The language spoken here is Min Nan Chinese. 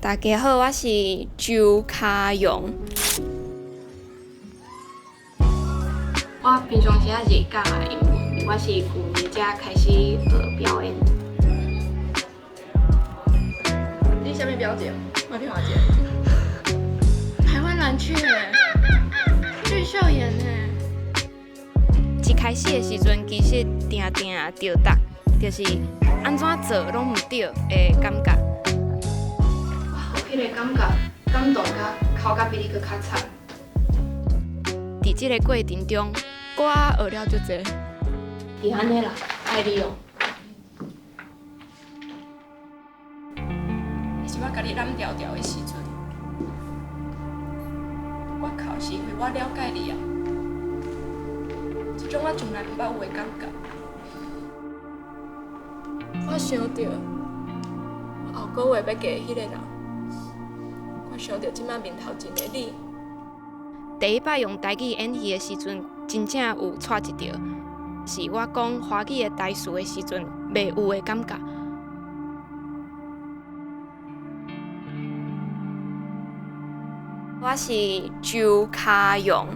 大家好，我是周卡陽。我平常時仔是教英文，我是舊年才開始學表演。你啥物表情？我聽下者。台灣藍鵲，巨獸眼呢？一開始的時陣，其實定定著觸，就是按怎做攏毋對的感覺。哇，彼个感覺感動甲哭甲比你閣較慘。佇這个過程中，我學了足濟。是按呢啦，愛你哦。是我共你攬牢牢的時陣，我哭是因為我了解你啊，這種我從來毋捌有的感覺。我想著我後個月欲嫁的彼个人，我想著這擺面頭前的你。第一擺用台語演戲的時陣，真正有掣一著，是我講華語的台詞的時陣袂有的感覺。我是周卡陽。